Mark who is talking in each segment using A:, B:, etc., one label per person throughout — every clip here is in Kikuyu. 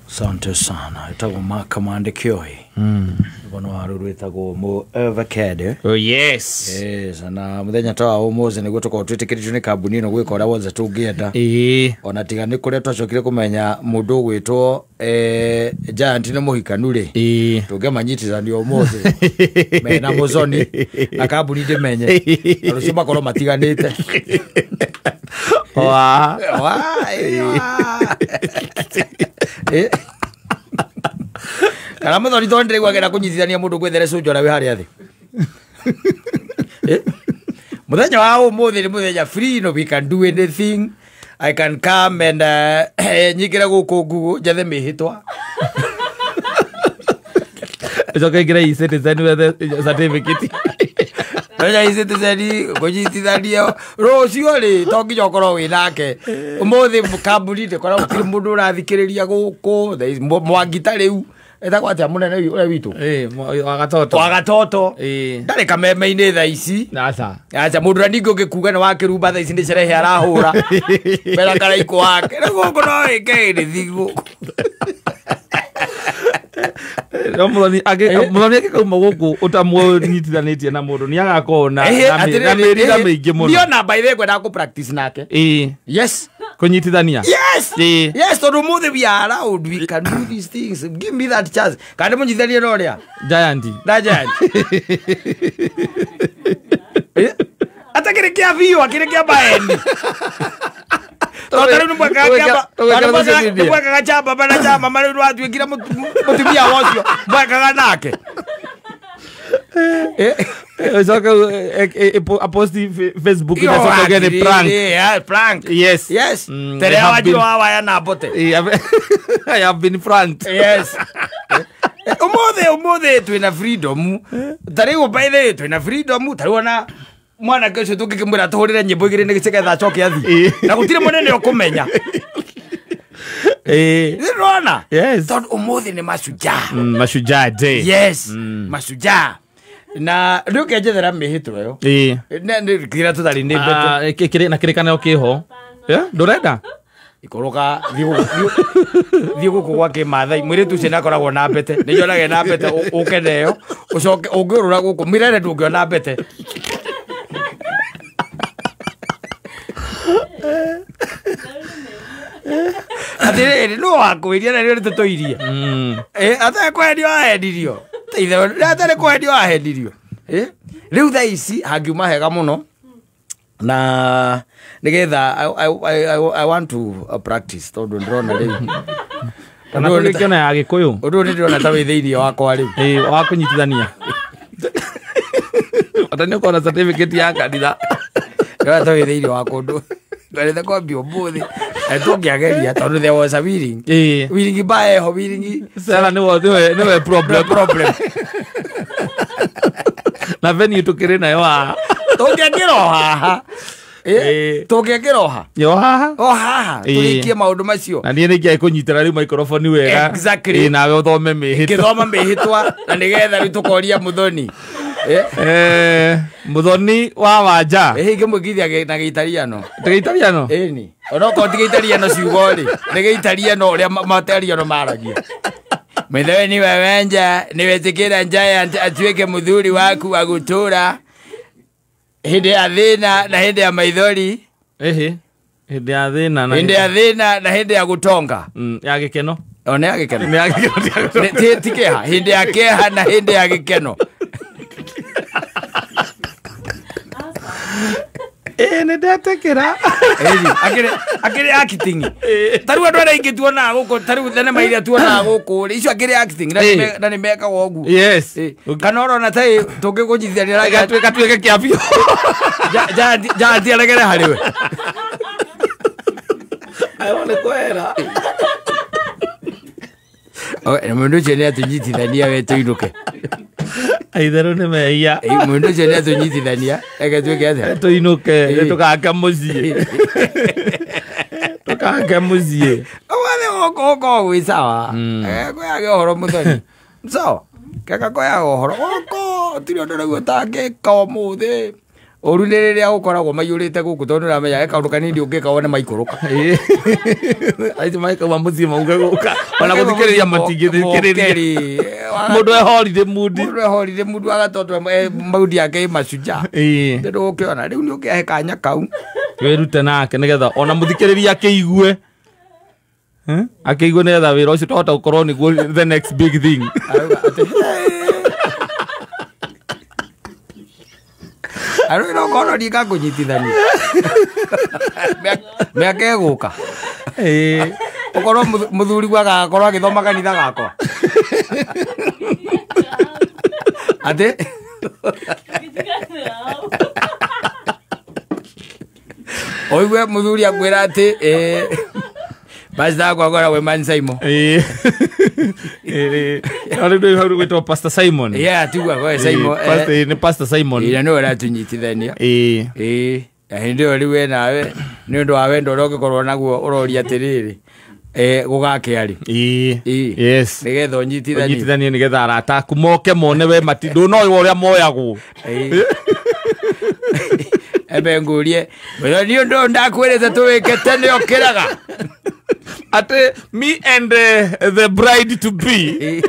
A: Asante sana. Ĩtagwo Mark Kioi. Bono wa rũrũ ĩtagwo Mo Avocado.
B: Oh yes.
A: Yes, na mũthenya ta wa ũmũthĩ nĩguo tũkorwo twĩtĩkĩrĩtio nĩ kambuni ĩno gwĩka ũrĩa wothe tũngĩenda.
B: Ĩĩ.
A: Ona tiga nĩ kũrĩa twacokire kũmenya mũndũ ũgwĩtwo Giant nĩ mũhikanu rĩ.
B: Ĩĩ.
A: Tũngĩmanyitithania ũmũthĩ mena mũconi na kambuni ndĩmenye na rũciũ makorwo matiganĩte.
B: Wa.
A: Wa, wa. Kana mũthoni tondũ ndĩraigua kũnyitithania mũndũ gwethere cũnjũ ona wĩ harĩa thĩ. Mũthenya wa ũmũthĩ nĩ mũthenya free, no we can do anything. I can come and nyingĩre gũkũ Google njethe mĩhĩtwa.
B: Ũcoke ingĩre e-citizen wethe certificate.
A: Mũthenya e-citizen kũnyitithania rũciũ rĩ to nginya ũkorwo wĩ nake. Ũmũthĩ kambuni ndĩkoragwo gũtirĩ mũndũ ũrathikĩrĩria gũkũ. Mwangi ta rĩu etagwo atĩa mũnene ũrĩa witũ?
B: Ĩĩ, wa Gatoto.
A: Wa Gatoto.
B: Ĩĩ.
A: Ndarĩ kameme-inĩ thaa ici.
B: Aca.
A: Aca mũndũ ũrĩa ningĩ ũngĩkuga nĩ wa kĩrumba thaa ici nĩ cerehe arahũra. Mena karaikũ wake. Rĩu gũkũ no wĩke anything gũkũ.
B: No mũthoni angĩkauma gũkũ ũtamũnyitithanĩtie na mũndũ nĩ agakorwo na mĩrira mĩingĩ mũno.
A: Niĩ ona by the way ngwendaga kũ practice nake.
B: Ĩĩ.
A: Yes.
B: Kũnyitithania.
A: Yes.
B: Ĩĩ.
A: Yes, tondũ ũmũthĩ we are allowed, we can do these things. Give me that chance. Kana ndĩmũnyitithanie na ũrĩa?
B: Giant.
A: Na Giant. Atakĩrĩ kĩa biũ, akĩrĩ kĩa maeni. Tondũ rĩu nĩ mwekaga kĩa baba na kĩa mama, rĩu nĩwatuĩkire mũtumia wa ũcio mwekaga nake.
B: Ũcoke aposti Facebook na coke nĩ prank.
A: Yeah, prank.
B: Yes.
A: Yes. Tere wanjirwo wa waya na mbote.
B: I have been pranked.
A: Yes. Ũmũthĩ twĩna freedom. Ta rĩu by the way twĩna freedom, ta rĩu ona mwanake ũcio tũngĩkĩmwĩra tũhũrĩre nyĩmbo igĩrĩ nĩgetha acoke athiĩ. Na gũtirĩ mũnene ũkũmenya. Nĩũrona?
B: Yes.
A: Tondũ ũmũthĩ nĩ mashujaa.
B: Mashujaa day.
A: Yes. Mashujaa. Na rĩu kĩnjethera mĩhĩtwa ĩyo.
B: Ĩĩ.
A: Kĩrĩa tũtarĩ nĩ mbete.
B: Na kĩrĩkanĩro kĩho. Ndũrenda?
A: Ikoroka thiĩ gũkũ gwa kĩmathai mũirĩtu ũcio nĩakoragwo na mbete nĩnyonaga na mbete ũke nayo ũcoke ũngĩũrũra gũkũ mĩrere ndũngĩona mbete. Atĩrĩrĩ nũ wakwĩria na rĩo nĩtũtũirie. Atarĩ kwendio ahendirio. Atarĩ kwendio ahendirio. Rĩu thaa ici hangiuma hega mũno na nĩgetha I want to practice tondũ ndĩrona rĩu.
B: Kana tũgĩkĩona ya Gĩkũyũ.
A: Ũndũ ũyũ nĩndĩrona ta wĩ thĩinĩ wakwa rĩu.
B: Ĩĩ, wa kũnyitithania. Ata nĩ ũkona certificate ya kanitha.
A: Ndĩrona ta wĩ thĩinĩ wakwa ũndũ. Ngwarĩte kwambia ũmũthĩ. Tũngĩageria tondũ there was a willing.
B: Ĩĩ.
A: Willing ba eho willing.
B: Sera nĩwe problem.
A: Problem.
B: Na venue tũkĩrĩ nayo haha.
A: Tũngĩakĩra o haha. Tũngĩakĩra o haha.
B: Yo haha.
A: O haha. Tũrĩkie maũndũ macio.
B: Na niĩ nĩngĩaĩ kũnyitĩra rĩu microphone wega.
A: Exactly.
B: Ĩĩ, nawe ũthome mĩhĩtwa.
A: Ngĩthoma mĩhĩtwa na nĩgetha rĩu tũkoria mũthoni.
B: Mũthoni wa Wanja.
A: Ingĩmwĩkithia na gĩitariano.
B: Ti gĩitariano?
A: Ĩni. Onokorwo ti gĩitariano ciugo rĩ, nĩ gĩitariano ũrĩa matariano maragia. Mũthoni wa Wanja nĩwetĩkĩra Giant atuĩke mũthuri waku wa gũtũũra hĩndĩ ya thĩna na hĩndĩ ya maithori.
B: Ĩhĩ. Hĩndĩ ya thĩna na
A: hĩndĩ ya thĩna na hĩndĩ ya gũtonga.
B: Ya gĩkeno.
A: O nĩ ya gĩkeno.
B: Nĩ ya gĩkeno.
A: Ti kĩeha, hĩndĩ ya kĩeha na hĩndĩ ya gĩkeno.
B: Nĩ ndetĩkĩra.
A: Akĩrĩ acting. Ta rĩu andũ arĩa aingĩ tuonaga gũkũ, ta rĩu thenema iria tuonaga gũkũ rĩ, icio akĩrĩ acting na nĩ mekaga ũguo.
B: Yes.
A: Kana ũrona ta tũngĩkũnyitithania
B: gatuĩke kĩa biũ.
A: Giant aregere harĩ we.
B: Ayo nĩ kwera.
A: Mũndũ ũcio nĩ atũnyitithania we tũinũke.
B: Itherũ nĩ mehia.
A: Mũndũ ũcio nĩ atũnyitithania reke tuĩke atĩa?
B: Tũinũke tũgake mũciĩ. Tũgake mũciĩ.
A: Ũmũthĩ gũkũ gũkoragwo gwĩ sawa. Kwĩyage ũhoro mũthoni. Sawa. Keka kwĩyaga ũhoro gũkũ gũtirĩ ũndũ ũraigua ũtangĩka ũmũthĩ. Ũru nĩ rĩrĩa gũkoragwo maiyũrĩte gũkũ tondũ nĩũramenya he kaũndũ kanini ũngĩka wone maikũrũka.
B: Acio maikauma mũciĩ mauge gũka ona gũthikĩrĩria matingĩthikĩrĩria. Mũndũ e holiday mood.
A: Mũndũ e holiday mood agatondũ maudi yake ĩ macujaa. Ndũgũkĩona rĩu nĩ ũkĩahe kanya kau.
B: Wĩrute nake nĩgetha ona mũthikĩrĩria akĩigue. Akĩigue nĩgetha wĩra ũcio twahota gũkorwo nĩguo the next big thing.
A: Arå no kono ndika kũnyitithania mĩaka ĩgũka ũkorwo mũthuri agakorwo agĩthoma kanitha gakwa atĩ oigue mũthuri akwĩra atĩ pastor akwa akoragwo man Simon.
B: Rĩu hau gwĩtwo Pastor Simon.
A: Yeah, tiguo gwe Simon.
B: Nĩ Pastor Simon.
A: Ĩĩ nĩwe ũratũnyitithania. Ĩĩ na hĩndĩ ĩyo rĩu we nawe nĩ ũndũ wa wendo ũrĩa ũngĩkorwo naguo ũroria atĩrĩrĩ gũgakĩa rĩ.
B: Ĩĩ. Yes.
A: Nĩgetha ũnyitithanie.
B: Ũnyitithanie nĩgetha arata aku moke mone we ndũnoĩ ũrĩa moyagwo.
A: Embe ngũrie niĩ ũndũ ndakwĩrĩte tũwĩke tene ũkĩraga.
B: Ate me and the bride to be.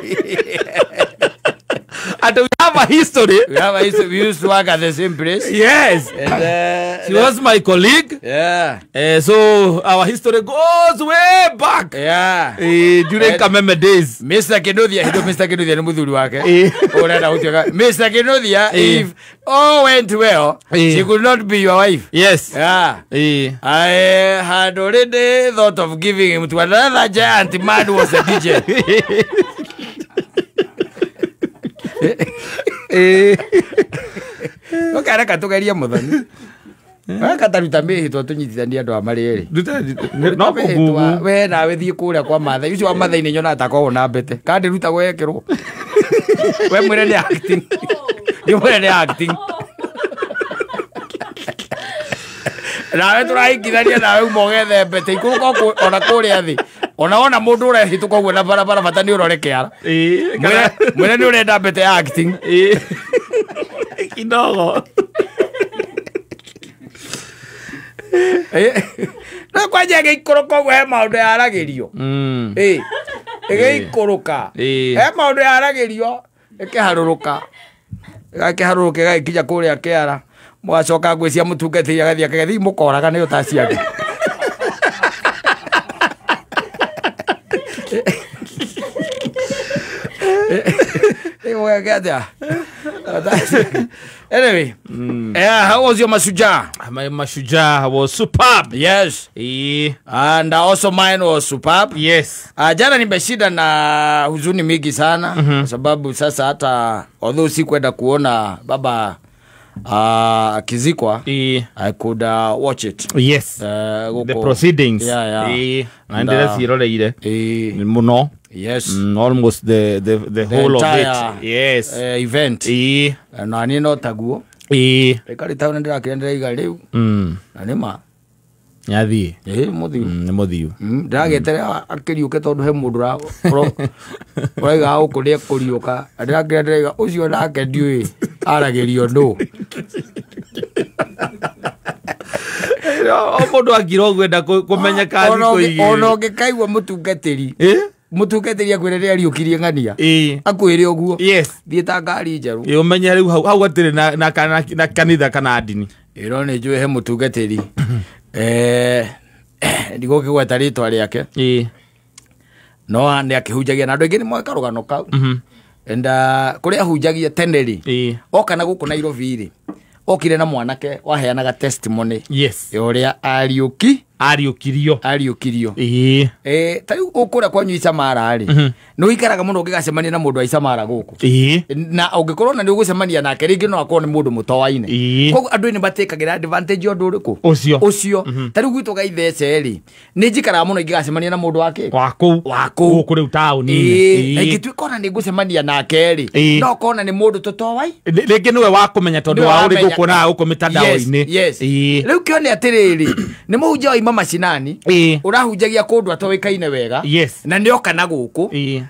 B: Ate we have a history.
A: We have a history. We used to work at the same place.
B: Yes.
A: And,
B: she was my colleague.
A: Yeah.
B: So our history goes way back.
A: Yeah.
B: During Kameme days.
A: Mr. Kinuthia, Mr. Kinuthia ni muthuri wake. Mr. Kinuthia, if all went well, she could not be your wife.
B: Yes.
A: Yeah. I had already thought of giving him to another giant man who was a DJ. Ũkareka tũgerie Mũthoni. Wakataruta mĩhĩtwa tũnyitithanie andũ a marĩ erĩ.
B: No kũgugu.
A: We nawe thiĩ kũrĩa kwa Mathai. Ũcio wa Mathai nĩ nyonaga ta akoragwo na mbete. Kana ndĩrutagwo yekĩrwo. We mwĩre nĩ acting. Ndĩmwĩre nĩ acting. Nawe tũrahikithania nawe uma ũgethe mbete. Ikũrũka ona kũrĩa thĩ. Ona wona mũndũ ũrehĩtũka ũguo na barabara bata nĩ ũrore kĩara. Mwĩre nĩ ũrenda mbete ya acting.
B: Kidogo.
A: No kwanja ĩgĩikũrũka ũguo he maũndũ yaragĩrio. Ĩgĩikũrũka. He maũndũ yaragĩrio ĩkĩharũrũka. Ĩgakĩharũrũka ĩgagĩkinya kũrĩa kĩara. Mũgacoka ngwĩcia mũtungatĩri agathiĩ akĩgethi mũkoraga nĩyo ta ciake. Anyway, how was your Mashujaa?
B: My Mashujaa was superb.
A: Yes. And also mine was superb.
B: Yes.
A: Jana nimeshinda na huzuni mingi sana kwa sababu sasa hata although sikwenda kuona baba akizikwa, I could watch it.
B: Yes. The proceedings.
A: Yeah, yeah.
B: Na ndĩreciroreire muno.
A: Yes.
B: Almost the whole of it. Yes.
A: Event. Na niĩ no taguo. Rĩkarĩ taũni ndĩrakĩra ndĩraiga rĩu. Na nĩ ma.
B: Nĩathiĩ.
A: Mũthiu.
B: Nĩ mũthiu.
A: Ndĩragĩeterera akĩriũke tondũ he mũndũ ũraiga gũkũ nĩ ekũriũka. Na ndĩrakĩra ndĩraiga ũcio nake ndiũĩ aragĩrio nũ.
B: O mũndũ akira ũguo enda kũmenyeka thikũ igĩrĩ.
A: Ona ũngĩkaigua mũtungatĩri. Mũtungatĩri akwĩre nĩ ariũkirie ng'ania. Akwĩre ũguo.
B: Yes.
A: Thiĩ ta ngari njerũ.
B: Ũmenye rĩu hau hatirĩ na kanitha kana ndini.
A: Ĩro nĩ njũĩ he mũtungatĩri. Ndigũkĩgweta rĩtwa rĩake. No nĩ akĩhunjagia na andũ aingĩ nĩ moĩ karũgano kau. And kũrĩa ahunjagia tene rĩ, oka na gũkũ Nairobi rĩ, okire na mwanake waheanaga testimony.
B: Yes.
A: Ya ũrĩa ariũkirio. Ta rĩu ũkũrĩa kwanyu Isamara rĩ, nĩ ũikaraga mũno ũngĩgacemania na mũndũ wa Isamara gũkũ. Na ũngĩkorwo na nĩ ũgũcemania nake rĩngĩ no akorwo nĩ mũndũ mũtoaine. Koguo andũ nĩ matekagĩra advantage ũndũ ũrĩkũ? Ũcio. Ta rĩu gwitũ Gaithece rĩ, nĩ njikaraga mũno ingĩgacemania na mũndũ wa kĩ?
B: Wa kũu.
A: Wa kũu.
B: Gũkũ rĩu taũni-inĩ.
A: Na ingĩtuĩka ona nĩ ngũcemania nake rĩ, no ũkona nĩ mũndũ tũtoai.
B: Rĩngĩ nĩwe wa kũmenya tondũ wa ũrĩ gũkuonaga gũkũ mĩtandao-inĩ.
A: Yes. Rĩu kĩone atĩrĩrĩ, nĩ mũhunjia wa kuma macinani ũrahunjagia kũndũ atoĩkaine wega.
B: Yes.
A: Na nĩoka na gũkũ,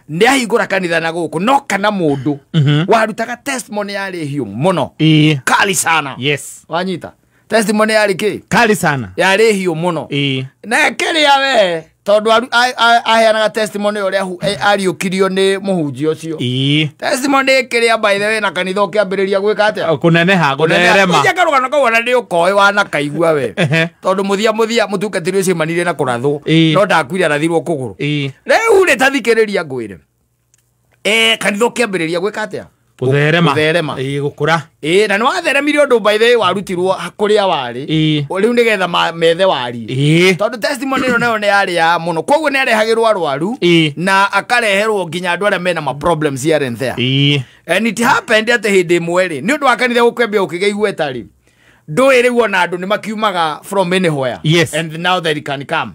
A: nĩahingũra kanitha na gũkũ, no kana mũndũ warutaga testimony yarĩ hiũ mũno, kali sana.
B: Yes.
A: Wanyita testimony yarĩ kĩ?
B: Kali sana.
A: Yarĩ hiũ mũno. Na kĩrĩa we tondũ aheanaga testimony ũrĩa ariũkirio nĩ mũhunjia ũcio. Testimony kĩrĩa by the way na kanitha ũkĩambĩrĩria gwĩka atĩa?
B: Kũneneha, gũtherema.
A: Kũnja karũgano kau ona nĩ ũkoĩ wanakaigua we. Tondũ mũthia mũtungatĩri ũcio aimanire na kũrathwo, no ndakuire arathirwo kũgũrũ. Rĩu rĩ tathikĩrĩria ngwĩre. Kanitha ũkĩambĩrĩria gwĩka atĩa?
B: Gũtherema.
A: Gũtherema.
B: Gũkũra.
A: Na nĩ watheremire ũndũ by the way warutirwo kũrĩa warĩ. Rĩu nĩgetha methe warie. Tondũ testimony ĩno nayo nĩ yarĩ ya mũno. Koguo nĩ arehagĩrwo arwaru na akareherwo nginya andũ arĩa mena ma problems here and there. And it happened atĩ hĩndĩ ĩmwe rĩ, nĩ ũndũ wa kanitha gũkĩambia gũkĩgĩa igweta rĩ, ndũĩ rĩu ona andũ nĩ makiumaga from anywhere.
B: Yes.
A: And now they can come.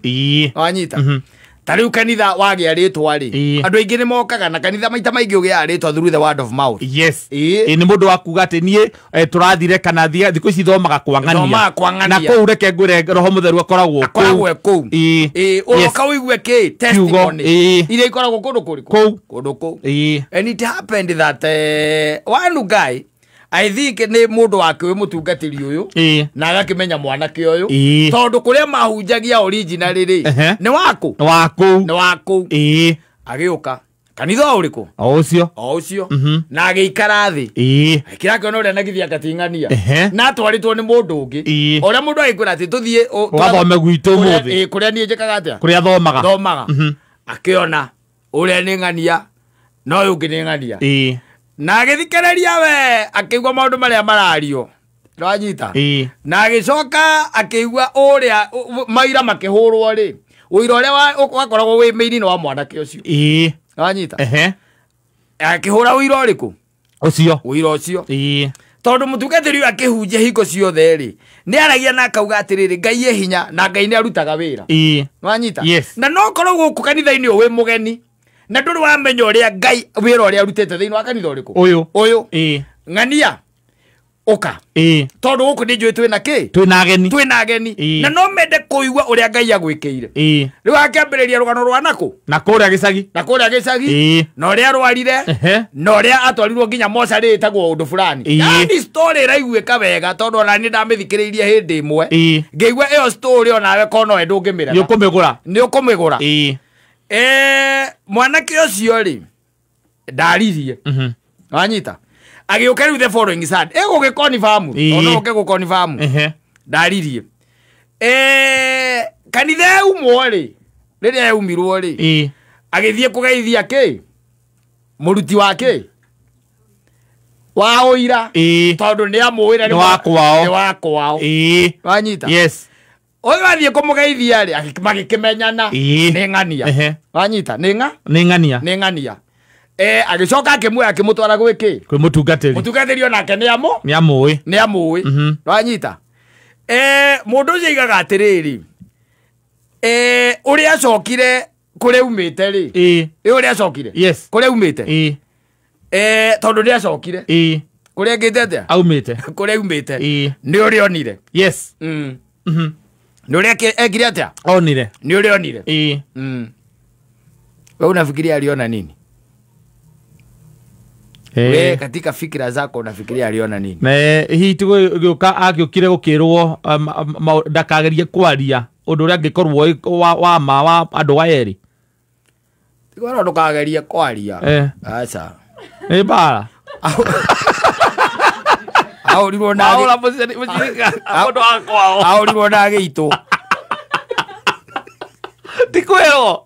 A: Wanyita. Ta rĩu kanitha wagĩa rĩtwa rĩ, andũ aingĩ nĩ mokaga na kanitha maita maingĩ ũgĩaga rĩtwa through the word of mouth.
B: Yes. Nĩ mũndũ wa kuga atĩ niĩ tũrathire kana thikũ ici thomaga kwang'ania. Na kũu reke ngwĩre Roho Mũtheru akoragwo kũu.
A: Akoragwo kũu. Ũroka ũigue kĩ? Testimony. Iria ikoragwo kũndũ kũrĩkũ? Kũndũ kũu. And it happened that one guy, I think nĩ mũndũ wake wĩ mũtungatĩri ũyũ na agakĩmenya mwanake ũyũ tondũ kũrĩa mahunjagia original rĩ nĩ waku?
B: Nĩ
A: wa kũu. Agĩũka kanitha o ũrĩkũ?
B: O ũcio.
A: O ũcio. Na agĩikara thĩ. Agĩkĩra akĩona ũrĩa nagithia akating'ania. Na atwarĩtwo nĩ mũndũ ũngĩ. Ũrĩa mũndũ agĩkwĩra atĩ tũthiĩ
B: ũgathome gwitũ ũmũthĩ.
A: Kũrĩa niĩ njĩkaga atĩa?
B: Kũrĩa thomaga.
A: Thomaga. Akĩona ũrĩa nĩ ng'ania na ũyũ ũngĩ nĩ ng'ania. Na agĩthikĩrĩria we akĩigua maũndũ marĩa marario. Nĩwanyita? Na agĩcoka akĩigua ũrĩa maira makĩhũrwo rĩ, ũira ũrĩa wakoragwo wĩ mĩini nĩ wa mwanake ũcio. Nĩwanyita? Akĩhũra ũira ũrĩkũ?
B: Ũcio.
A: Ũira ũcio. Tondũ mũtungatĩri ũyũ akĩhunjia hingo ciothe rĩ, nĩ aragia na akauga atĩrĩrĩ, Ngai e hinya na Ngai nĩ arutaga wĩra. Nĩwanyita?
B: Yes.
A: Na no korwo gũkũ kanitha-inĩ ũyũ wĩ mũgeni na ndũrĩ wamenya ũrĩa Ngai wĩra ũrĩa arutĩte thĩinĩ wa kanitha ũrĩkũ?
B: Ũyũ.
A: Ũyũ. Ng'ania ũka. Tondũ gũkũ nĩ njũĩ twĩna kĩ?
B: Twĩna ageni.
A: Twĩna ageni. Na no mende kũigua ũrĩa Ngai agwĩkĩire. Rĩu akĩambĩrĩria rũgano rwa nakũ?
B: Na kũrĩa gĩcagi.
A: Na kũrĩa gĩcagi. Na ũrĩa arwarire. Na ũrĩa atwarirwo nginya mocarĩ ĩtagwo ũndũ fulani. Yaani story ĩraiguĩka wega tondũ ona niĩ ndamĩthikĩrĩirie hĩndĩ ĩmwe. Ngĩigua ĩyo story onawe korwo nowe ndũngĩmĩrega.
B: Nĩ ũkũmĩgũra.
A: Nĩ ũkũmĩgũra. Mwanake ũcio rĩ ndaririe. Wanyita? Agĩũka rĩu the following Sunday. Ĩgũgĩkonfamu. Ona ũke gũkonfamu. Ndaririe. Kanitha yaumwo rĩ, rĩrĩa yaumirwo rĩ, agĩthiĩ kũgeithia kĩ? Mũruti wa kĩ? Wa ũira. Tondũ nĩ amũĩra
B: nĩ wa kwao.
A: Nĩ wa kwao. Wanyita?
B: Yes.
A: Ũyũ athiĩ kũmũgeithia rĩ, magĩkĩmenyana. Nĩ ng'ania. Wanyita? Nĩ ng'a?
B: Nĩ ng'ania.
A: Nĩ ng'ania. Agĩcoka akĩmuoya akĩmũtwara gwĩ kĩ?
B: Kwĩ mũtungatĩri.
A: Mũtungatĩri onake nĩ amũ?
B: Nĩ amũĩ.
A: Nĩ amũĩ. Wanyita? Mũndũ ũcio aigaga atĩrĩrĩ, ũrĩa acokire kũrĩa aumĩte rĩ. Ũrĩa acokire?
B: Yes.
A: Kũrĩa aumĩte? Tondũ nĩ acokire. Kũrĩa angĩte atĩa?
B: Aumĩte.
A: Kũrĩa aumĩte. Nĩ ũrĩa onire.
B: Yes.
A: Nĩ ũrĩa ekire atĩa?
B: Onire.
A: Nĩ ũrĩa onire. Wewe unafikiria aliona nini? We katika fikira zako unafikiria aliona nini?
B: Na hihi gũka agĩũkire gũkĩrwo ndakagerie kwaria ũndũ ũrĩa angĩkorwo wa ma wa andũ a erĩ.
A: Tikwĩrwo ndũkagerie kwaria. Aca.
B: Nĩ mbara.
A: Ahũrirwo na
B: Ahũra mũcirika mũndũ wa kwao.
A: Ahũrirwo na agĩitwo.
B: Ti kwĩrwo.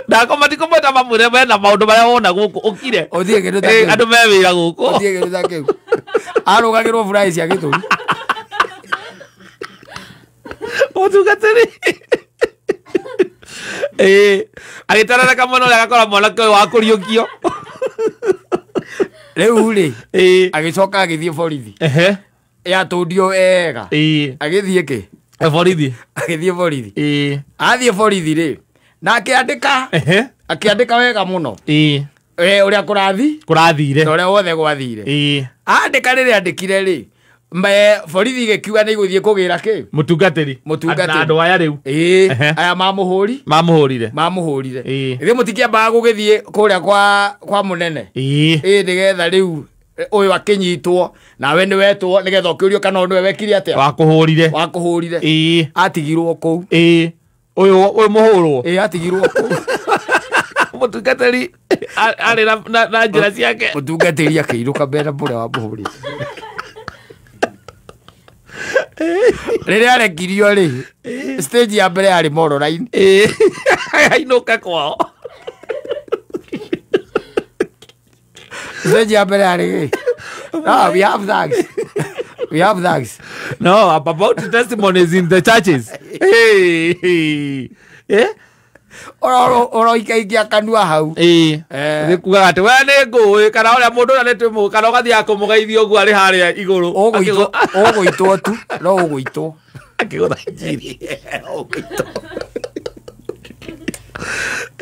B: Ndakoma tikumweta mamwĩre mena maũndũ marĩa wona gũkũ ũkire.
A: Ũthiĩ kĩndũ ta kĩu.
B: Andũ me wĩra gũkũ.
A: Ũthiĩ kĩndũ ta kĩu. Arũgagĩrwo furahi cia gĩthũri.
B: Mũtungatĩri. Agĩtararaka mũno ũrĩa agakora mwanake ũyũ wa kũriũkio.
A: Rĩu rĩ, agĩcoka agĩthiĩ borithi. Yatũndio wega. Agĩthiĩ kĩ?
B: Borithi.
A: Agĩthiĩ borithi. Athiĩ borithi rĩ, na akĩandĩka. Akĩandĩka wega mũno. Ũrĩa kũrathire.
B: Kũrathire.
A: Na ũrĩa wothe gwathire. Andĩka rĩrĩa andĩkire rĩ, Borithi gĩkiuga nĩ igũthiĩ kũgĩra kĩ
B: Mũtungatĩri.
A: Mũtungatĩri.
B: Na andũ aya rĩu.
A: Ĩĩ, aya mamũhũrire. Ithuĩ mũtikĩambaga gũgĩthiĩ kũrĩa kwa mũnene.
B: Ĩĩ.
A: Ĩĩ, nĩgetha rĩu ũyũ akĩnyitwo nawe nĩ wetwo nĩgetha ũkĩũrio kana nĩwe wekire atĩa.
B: Wakũhũrire.
A: Wakũhũrire.
B: Ĩĩ.
A: Atigirwo kũu.
B: Ĩĩ. Ũyũ mũhũrwo.
A: Ĩĩ, atigirwo kũu.
B: Mũtungatĩri arĩ na njĩra ciake.
A: Mũtungatĩri akĩinũka mbere na mũrĩa wamũhũrĩte. Rĩrĩa arekirio rĩ, stage ya mbere yarĩ Mororaini.
B: Ĩĩ. Ainũka kwao.
A: Stage ya mbere yarĩ gĩ? Ah, we have thugs. We have thugs.
B: No, about testimonies in the churches. Hey. Eh?
A: Oroikaikia kanua hau.
B: Ĩĩ. Nĩ kugaga atĩ we nĩ ngũĩ kana ũrĩa mũndũ ũrĩa nĩ twĩmũĩ kana ũgathiaga kũmũgeithia ũguo arĩ harĩa igũrũ.
A: Ũgũitwo tu, no ũgũitwo.
B: Akĩgũtha njiri.
A: Ũgũitwo.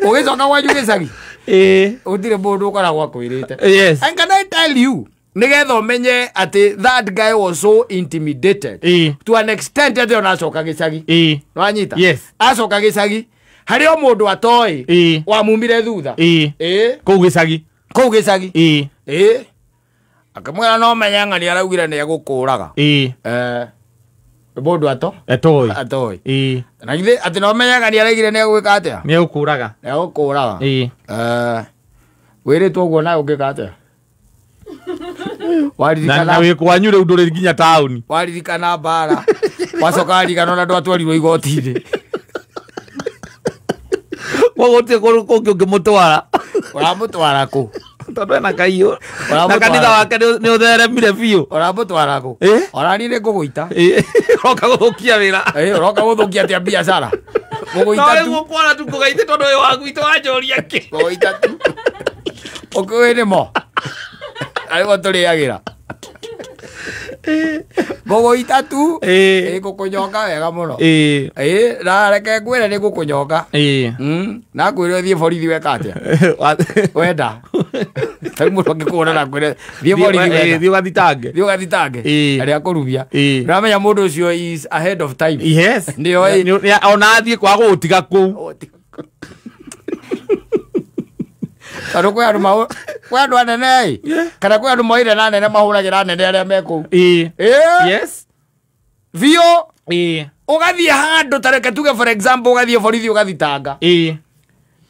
A: Ũgĩcoka kwanyu gĩcagi.
B: Ĩĩ.
A: Gũtirĩ mũndũ ũkoragwo akwĩrĩte.
B: Yes.
A: And can I tell you, nĩgetha ũmenye atĩ that guy was so intimidated.
B: Ĩĩ.
A: To an extent atĩ ona acoka gĩcagi.
B: Ĩĩ.
A: Nĩwanyita?
B: Yes.
A: Acoka gĩcagi harĩ o mũndũ atoĩ
B: Ĩĩ.
A: wamumire thutha.
B: Ĩĩ.
A: Ĩĩ.
B: Kũu gĩcagi.
A: Kũu gĩcagi.
B: Ĩĩ.
A: Ĩĩ. Akĩmwĩra no menye ng'ani araugire nĩ egũkũraga.
B: Ĩĩ.
A: Mũndũ
B: Atoĩ.
A: atoĩ.
B: Ĩĩ.
A: Na githĩ atĩ no menye ng'ani araugire nĩ egwĩka atĩa?
B: Nĩ egũkũraga.
A: Nĩ egũkũraga.
B: Ĩĩ.
A: Wĩrĩtwo ũguo nawe ũngĩka atĩa?
B: Na wĩ kwanyu rĩu ndũrĩ nginya taũni.
A: Waririkana mbara. Wacoka waririkana ona ndwatwarirwo igoti-inĩ.
B: Koguo gũtirĩ kũndũ kũngĩ ũngĩmũtwara.
A: Ũramũtwara kũ?
B: Tondũ ena kaiyũ. Na kanitha wake nĩ ũtheremire biũ.
A: Ũramũtwara kũ? Ona niĩ nĩ ngũgũita.
B: Ũroka gũthũkia wĩra.
A: Ũroka gũthũkia atĩa biacara? Ngũgũita tu.
B: No rĩu ũkwara tu ngũgeithie tondũ ũyũ wa gwitũ wanjũria kĩ.
A: Ngũgũita tu. Ũkĩũĩ nĩmo. Arĩmo tũrĩagĩra. Ngũgũita tu.
B: Ĩĩ.
A: Ngũkũnyonga wega mũno.
B: Ĩĩ.
A: Ĩĩ, na reke ngwĩre nĩ ngũkũnyonga.
B: Ĩĩ.
A: Na ngwĩre ũthiĩ borithi weka atĩa? Wenda. Tarĩu mũndũ angĩkũhũra na akwĩre thiĩ borithi wenda.
B: Thiĩ ũgathitange.
A: Thiĩ ũgathitange.
B: Ĩĩ.
A: Arĩa akũrumia.
B: Ĩĩ.
A: Ũramenya mũndũ ũcio is ahead of time.
B: Yes.
A: Nĩoĩ.
B: Ona athiĩ kwaga gũgũtiga kũu.
A: Tondũ kwĩ andũ kwĩ andũ anene ĩ. Kana kwĩ andũ moire na anene mahũragĩra anene arĩa me kũu.
B: Ĩĩ.
A: Ĩĩ.
B: Yes.
A: Biũ.
B: Ĩĩ.
A: Ũgathiĩ handũ ta reke tuge for example ũgathiĩ borithi ũgathitanga.
B: Ĩĩ.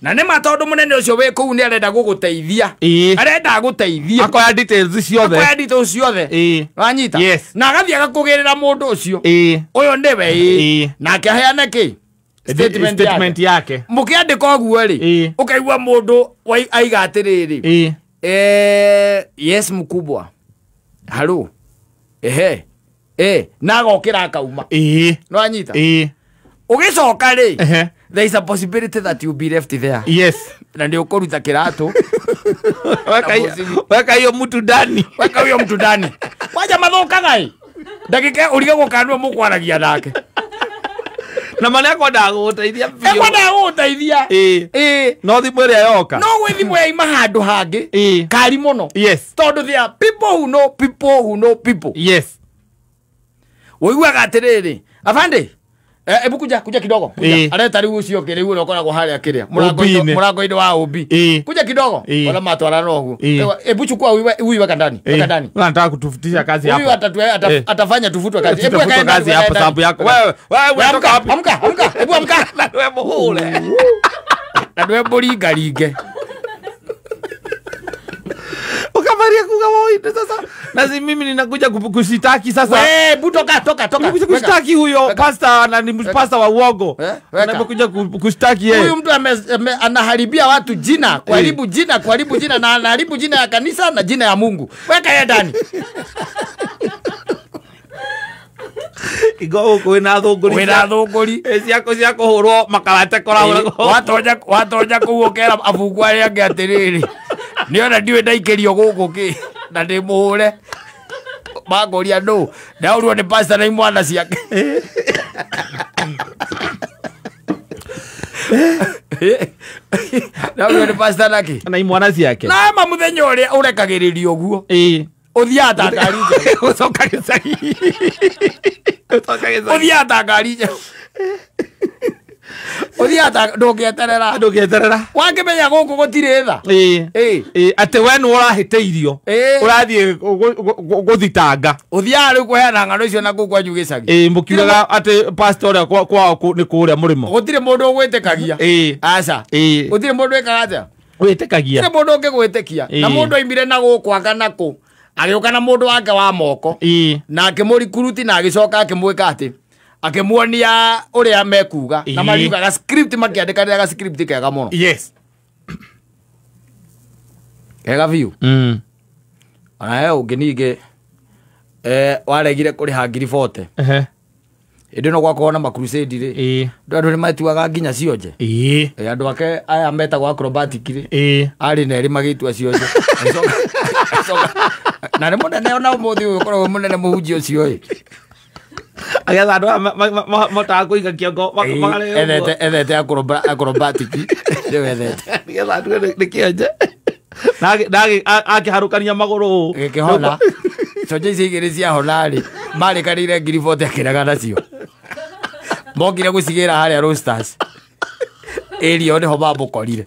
A: Na nĩ ma tondũ mũnene ũcio wĩ kũu nĩ arenda gũgũteithia.
B: Ĩĩ.
A: Arenda gũteithia.
B: Akoya details ciothe.
A: Akoya details ciothe.
B: Ĩĩ.
A: Wanyita?
B: Yes.
A: Na agathiĩ agakũgĩrĩra mũndũ ũcio.
B: Ĩĩ.
A: Ũyũ nĩwe ĩĩ.
B: Ĩĩ.
A: Nake aheane kĩ?
B: Statement yake.
A: Mũkĩandĩka ũguo rĩ,
B: Ĩĩ.
A: ũkaigua mũndũ aiga atĩrĩrĩ.
B: Ĩĩ.
A: Yes mkubwa. Halo. Ehe. Na agokĩra akauma.
B: Ĩĩ.
A: Nĩwanyita?
B: Ĩĩ.
A: Ũgĩcoka rĩ,
B: Ehe.
A: there is a possibility that you'll be left there.
B: Yes.
A: Na nĩ ũkũruta kĩratũ.
B: Weka hiyo mtu ndani.
A: Weka huyo mtu ndani. Kwanja mathũkaga ĩ. Ndagĩka ũrigagwo kana nĩwe mũkwaragia nake.
B: Na marĩa akwendaga gũgũteithia biũ.
A: Ekwendaga gũgũteithia.
B: Ĩĩ.
A: Ĩĩ.
B: No thimũ ĩrĩa yoka.
A: No gwĩ thimũ yaima handũ hangĩ.
B: Ĩĩ.
A: Kari mũno.
B: Yes.
A: Tondũ there are people who know people who know people.
B: Yes.
A: Ũiguaga atĩrĩrĩ, afande, ebu kuja kidogo.
B: Ĩĩ.
A: Areta rĩu ũcio ũngĩ rĩu ũrĩa ũkoragwo harĩa kĩrĩa.
B: Ũmbi-inĩ.
A: Mũrango-inĩ wa ũmbi.
B: Ĩĩ.
A: Kuja kidogo.
B: Ĩĩ.
A: Ona matwarana ũguo.
B: Ĩĩ.
A: Ebu chukua huyu weka ndani. Weka ndani.
B: Wewe unataka kutufutisha kazi
A: Huyu
B: hapa.
A: atafanya tufutwe kazi. Ebu
B: Tutafutwa
A: weka ndani,
B: kazi hapa sababu yako. Wewe unatoka wapi?
A: Amka, amka. Ebu amka.
B: Na wewe muhule.
A: Na nĩwe mũringaringe.
B: Ukamaria kuga woi sasa. Na si mimi ninakuja kushitaki sasa.
A: Wewe toka toka toka.
B: Ninakuja kushtaki huyo pastor na ni pastor wa uongo. Ninakuja kushtaki yeye.
A: Huyu mtu anaharibia watu jina, kuharibu jina, kuharibu jina na anaharibu jina ya kanisa na jina ya Mungu. Weka yeye ndani.
B: Igo kwina thunguri.
A: Kwina thunguri.
B: Ciako cia kuhurwo makarate koragwo.
A: Watonya kuu ukera abungu aria angi atiriri. Niona ndiwe ndaikĩrio gũkũ kĩ na ndĩmũhũre. Mangũria nũ ndaũrwo nĩ pastor na imwana ciake. Ndaũrwo nĩ pastor nake
B: na imwana ciake.
A: Na ma mũthenya ũrĩa ũrekagĩrĩrio ũguo.
B: Ĩĩ.
A: Ũthiaga ta ngari njerũ.
B: Gũcoka gĩcagi. Gũcoka gĩcagi.
A: Ũthiaga ta ngari njerũ. Ũthiaga ta ndũngĩeterera.
B: Ndũngĩeterera.
A: Wakĩmenya gũkũ gũtirĩ tha.
B: Ĩĩ. Atĩ we nĩ ũrahĩtĩirio. Ũrathiĩ gũthitanga.
A: Ũthiaga rĩu kũheana ng'ano icio na kũu kwanyu gĩcagi.
B: Ĩĩ, mũkiugaga atĩ pastor ũrĩa kwao nĩ kũrĩa mũrĩmo.
A: Gũtirĩ mũndũ ũgwĩtĩkagia.
B: Ĩĩ.
A: Aca.
B: Ĩĩ.
A: Gũtirĩ mũndũ wĩkaga atĩa?
B: Wĩtĩkagia.
A: Gũtirĩ mũndũ ũngĩgwĩtĩkia. Na mũndũ aimire na gũkũ anga na kũ. Agĩũka na mũndũ wake wa moko.
B: Ĩĩ.
A: Na akĩmũrikuruti na agĩcoka akĩmwĩka atĩ akĩmuonia ũrĩa mekuga na mariugaga script makĩandĩkanĩra ga script kega mũno.
B: Yes.
A: Kega biũ. Ona he ũngĩ ningĩ waregire kũrĩha 40,000.
B: Ehe.
A: Hĩndĩ ĩno gwakorwo na makrusade rĩ.
B: Ĩĩ.
A: Andũ nĩ matuaga nginya cionje.
B: Ĩĩ.
A: Andũ ake aya metagwo acrobatic rĩ.
B: Ĩĩ.
A: Arĩ na erĩ magĩtua cionje. Na nĩ mũnene ona ũmũthĩ ũyũ ũkoragwo mũnene mũhunjia ũcio ĩ.
B: Agetha andũ aya motaga kũiga kĩongo
A: makarehwo. Ethete acrobatic. Nĩwe ethete.
B: Nĩgetha atue nĩ kĩonje. Na akĩharũkania magũrũ ũũ.
A: Gĩkĩhona. Cionje icio igĩrĩ ciahona rĩ, marĩkanĩire 40,000 akĩrega nacio. Mokire gũcigĩra harĩa Roasters. Area nĩho mamũkorire.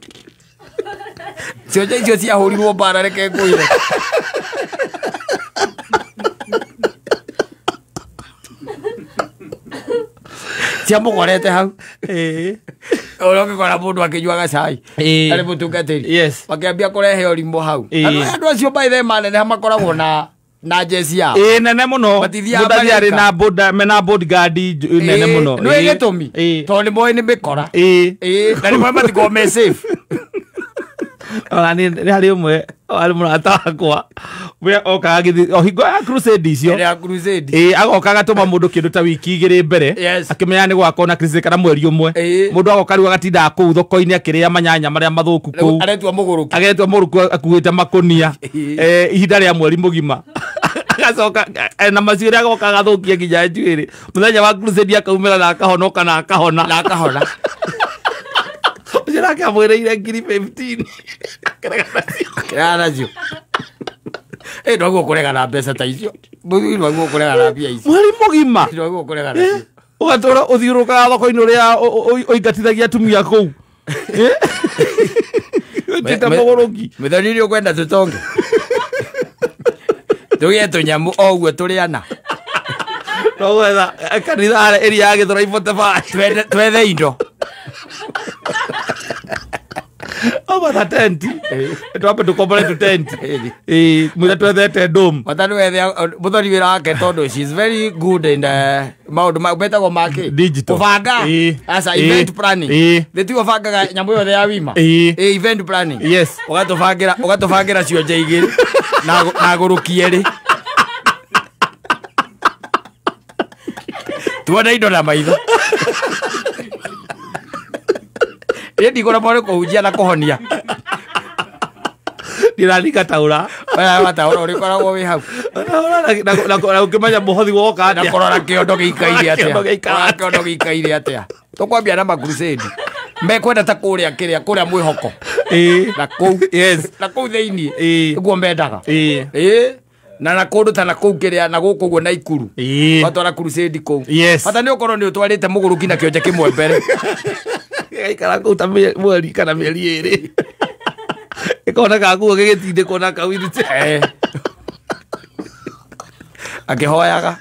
A: Cionje icio ciahũrirwo mbara reke ngwĩre. Ciamũkorete hau.
B: Ĩĩ.
A: Ũrĩa ũngĩkora mũndũ akĩnyuaga cai.
B: Ĩĩ.
A: Arĩ mũtungatĩri.
B: Yes.
A: Makĩambia kũrehe ũrimũ hau. Andũ acio by the maneneha makoragwo na jeci yao.
B: Ĩĩ nene mũno.
A: Matithiaga
B: Mũndũ arĩ na boda mena bodyguard nene mũno.
A: Nĩ gĩtũmi. Tondũ nĩ moĩ nĩ mĩkora.
B: Ĩĩ.
A: Ĩĩ. Na nĩ moĩ matikoragwo me safe.
B: Ona nĩ harĩ ũmwe arĩ mũrata wakwa we okaga gĩthiĩ o hingo ya crusade icio.
A: Ya crusade.
B: Ĩĩ, agoka agatũma mũndũ kĩndũ ta wiki igĩrĩ mbere.
A: Yes.
B: Akĩmenya nĩ gwakorwo na crusade kana mweri ũmwe. Mũndũ agoka rĩu agatindaga kũu thoko-inĩ akĩrĩa manyanya marĩa mathũku kũu.
A: Aretua mũgũrũki.
B: Agetua mũgũrũki akuĩte makũnia. Ihinda rĩa mweri mũgima. Agacoka na macuĩrĩ agoka agathũkia nginya njuĩrĩ. Mũthenya wa crusade akaumĩra na akahonoka na akahona.
A: Na akahona.
B: Ũcio nake amwĩrĩire 15,000.
A: Akĩregana nacio. Ĩ ndwaguo kũregana mbeca ta icio. Ndwaguo kũregana mbia icio.
B: Mweri mũgima.
A: Ndwaguo kũregana nacio.
B: Ũgatũra ũthiũrũrũkaga thoko-inĩ ũrĩa ũingatithagia atumia kũu. Ũtuĩte mũgũrũki.
A: Mĩthoni nĩ ũkwenda tũtonge. Tũgĩe tũnyamũ o ũguo tũrĩ ana.
B: No gwetha kanitha harĩa ĩria ya Gĩthũrai 45.
A: Twethe indo.
B: Obatha tenti. Twambe tũkombore tũtenti. Ĩĩ, mwĩra twethete dome.
A: Bata nĩ wethe mũthoni wĩra wake tondũ she is very good in maũndũ metagwo makĩ?
B: Digital.
A: Kũbanga. Aca event planning. Thĩ tiwe ũbangaga nyamũ yothe ya wima.
B: Ĩĩ.
A: Event planning.
B: Yes.
A: Ũgatũbangĩra cionje igĩrĩ na agũrũki erĩ. Tuone indo na maitho. Ĩ ndigũra nĩ kũhunjia na kũhonia.
B: Ndĩraringa taũra.
A: Wataũra ũrĩkoragwo wĩ hau.
B: Na ũkĩmenya mũhothi woka atĩa.
A: Na kũrora kĩondo gĩikaire atĩa. Kĩondo gĩikaire atĩa. Tũkwambia na makrusade. Mekwenda ta kũrĩa kĩrĩa kũrĩa mwĩhoko.
B: Ĩĩ.
A: Na kũu.
B: Yes.
A: Na kũu thĩiniĩ.
B: Ĩĩ.
A: Nĩguo mendaga.
B: Ĩĩ.
A: Ĩĩ. Na kũndũ ta na kũu kĩrĩa na gũkũ ũguo na Ikuru.
B: Ĩĩ.
A: Watwara crusade kũu.
B: Yes.
A: Bata nĩ ũkorwo nĩ ũtwarĩte mũgũrũki na kĩonje kĩmwe mbere.
B: Gĩgaikara kũu ta mweri kana mĩeri ĩrĩ. Ĩkoneka nguo gĩgĩtindĩkwo na kawheelchair.
A: Akĩhoyaga.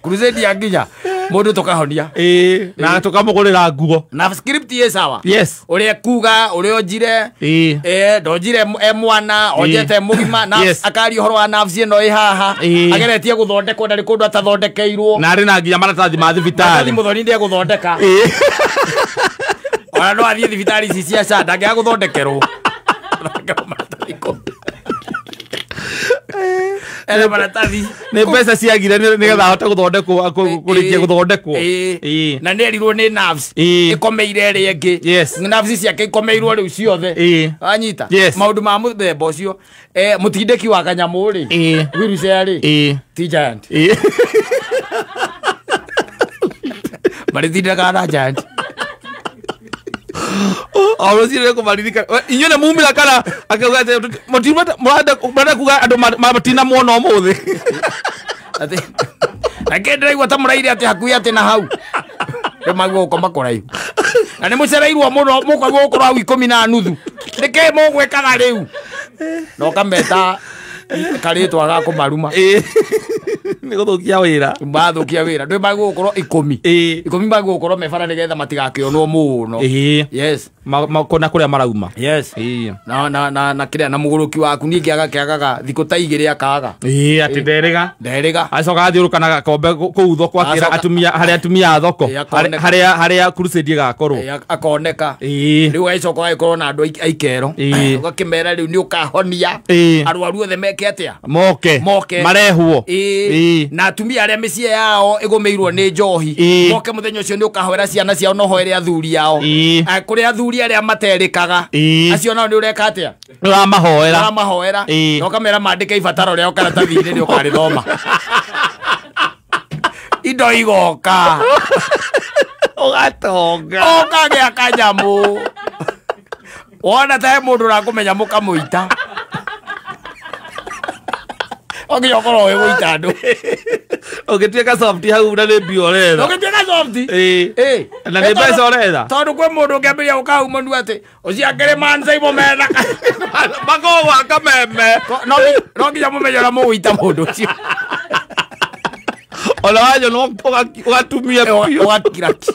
A: Crusade ya nginya mũndũ tũkahonia.
B: Ĩĩ, na tũkamũgũrĩra nguo.
A: Na script ĩ sawa.
B: Yes.
A: Ũrĩa kuga, ũrĩa onjire.
B: Ĩĩ.
A: Ĩĩ, ndonjire e mwana, onjete mũgima na akaria ũhoro wa nerves ĩno ĩ haha. Ageretie gũthondekwo ndarĩ kũndũ atathondekeirwo.
B: Na arĩ na nginya maratathi ma thibitarĩ.
A: Maratathi mũthoni ndegũthondeka.
B: Ĩĩ.
A: Ona no athiĩ thibitarĩ ici cia SHA ndangĩaga gũthondekerwo. Ena maratathi.
B: Nĩ mbeca ciagire nĩgetha ahote gũthondekwo kũrĩkia gũthondekwo.
A: Ĩĩ. Na nĩerirwo nĩ nerves. Ĩkomeire ĩrĩa ĩngĩ.
B: Yes.
A: Nerves ciake ikomeirwo rĩu ciothe.
B: Ĩĩ.
A: Anyita.
B: Yes.
A: Maũndũ ma mũthemba ũcio. Mũtindĩki wa kanyamũ rĩ.
B: Ĩĩ.
A: Wheelchair rĩ.
B: Ĩĩ.
A: Ti giant.
B: Ĩĩ.
A: Marĩtindaga na giant.
B: O rũcinĩ nĩkũmaririkana. Inyuĩ nĩ mumĩra kana akauga atĩ mũrenda kuga andũ matina muona ũmũthĩ.
A: Atĩ na kĩ ndĩraigua ta mũraire atĩ hakuhĩ atĩ na hau rĩu magua gũkoma kũraihu na nĩ mũcereirwo mũno mũkaigua gũkorwo hau 10:30 nĩkĩ mũgwĩkaga rĩu na ũkameta karĩtwa ga kũmaruma.
B: Ĩĩ. Nĩ gũthũkia wĩra.
A: Mathũkia wĩra ndwĩ magua gũkorwo 10.
B: Ĩĩ.
A: 10 magua gũkorwo me bara nĩgetha matigakĩonwo mũno.
B: Ĩĩ.
A: Yes.
B: Kũna kũrĩa marauma.
A: Yes.
B: Ĩĩ.
A: Na na na na kĩrĩa na mũgũrũki waku ningĩ agakĩagaga thikũ ta 2 akaga.
B: Ĩĩ atĩ nderĩga.
A: Nderĩga.
B: Acoka athiũrũka na gakombe kũu thoko akĩra
A: Acoka-
B: atumia harĩa atumia a thoko
A: Ĩĩ, akoneka.
B: harĩa crusade ĩgakorwo.
A: Ĩĩ, akoneka.
B: Ĩĩ.
A: Rĩu agĩcoka agĩkorwo na andũ aikero.
B: Ĩĩ.
A: Ũgakĩmera rĩu nĩ ũkahonia.
B: Ĩĩ.
A: Arwaru othe meke atĩa?
B: Moke.
A: Moke.
B: Marehwo.
A: Ĩĩ.
B: Ĩĩ.
A: Na atumia arĩa mĩciĩ yao ĩgũmĩirwo nĩ njohi.
B: Ĩĩ.
A: Moke mũthenya ũcio nĩ ũkahoera ciana ciao na ũhoere athuri ao.
B: Ĩĩ.
A: Kũrĩ athuri arĩa materĩkaga.
B: Ĩĩ.
A: Acio nao nĩ ũreka atĩa?
B: Ũramahoera.
A: Ũramahoera.
B: Ĩĩ.
A: Na ũkamera mandĩke ibataro rĩao karatathi-inĩ nĩ ũkarĩthoma. Indo igoka.
B: Ũgatonga.
A: Ũkagĩa kanyamũ. Wona ta he mũndũ ũrakũmenya mũkamũita. Onginya ũkorwo ũĩ gũita andũ.
B: Ũngĩtuĩka soft hau na nĩ mbia ũretha.
A: Ũngĩtuĩka soft.
B: Ĩĩ.
A: Ĩĩ.
B: Na nĩ mbeca ũretha.
A: Tondũ kwĩ mũndũ ũngĩambĩrĩria gũka hau mũnu atĩ ũcio akĩrĩ mansa mena.
B: Makoragwo kameme.
A: No nginya mũmenye ũrĩa mũgũita mũndũ ũcio.
B: Ona wanyona ũgatumia biũ.
A: Ũgakira ki.